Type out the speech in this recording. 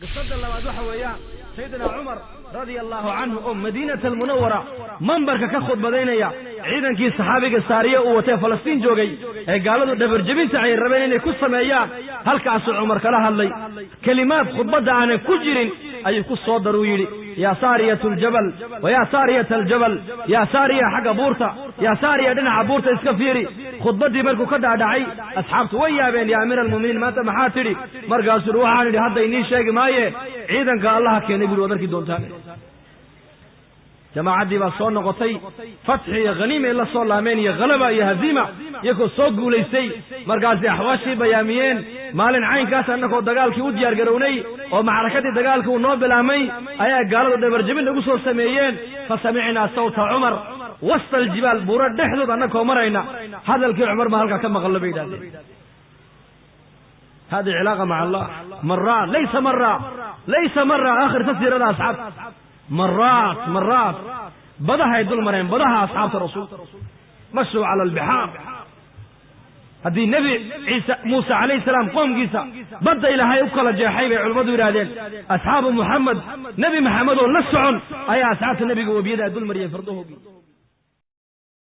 Qisada labaad waxa weeyaan Sayidina Cumar radia allahu canhu oo Madiinata Almunawara mambarka ka khudbadaynaya, ciidankii saxaabiga Saariye uu watee Falastiin joogay ee gaaladu dhabarjebinta ay rabeen inay ku sameeyaan, halkaasuu Cumar kala hadlay. Kelimaad khudbadda aanan ku jirin ayuu ku soo daruu yidhi: "Yaa Saariyat aljabal, wa yaa Saariyata aljabal, yaa Saariya xagga buurta, yaa Saariya dhinaca buurta iska fiiri." Khudbaddii markuu ka dhaadhacay, asxaabtu way yaabeen. "Yaa amiira almu'miniin, maanta maxaa tidhi?" Markaasuu uhi: "Waxaan idhi hadda inii sheegi maaye, ciidanka Allaha keenay buri waad arki doontaan." Jamaacaddii baa soo noqotay, fatxi iyo khaniimay la soo laameen iyo khalaba iyo haziima, iyagoo soo guulaystay. Markaasay axwaashii bayaamiyeen: "Maalin caynkaas annagoo dagaalkii u diyaar garownay oo macrakadii dagaalka uu noo bilaamay ayaa gaaladu dhabarjebin nagu soo sameeyeen. Fa samicnaa sawta Cumar wasta aljibaal, buuro dhexdood annagoo marayna hadalkii Cumar baa halkaa ka maqallo," bay yidhahdeen. Hadi cilaaqa maca Allah maraat, laysa mara, laysa mara. Akhirta siirada asxaabta, maraat maraat badahay dul mareen, badaha asxaabta rasuulka, mashuu cala albixaar. Haddii Nebi Ciise Muuse calayhi salaam qoomkiisa badda Ilaahay u kala jeexay, bay culimmadu yidhahdeen, asxaabu Muxamed, Nebi Maxamed oo la socon ayaa asxaabta nebiga webiyada ay dul mariyeen fardahoogii.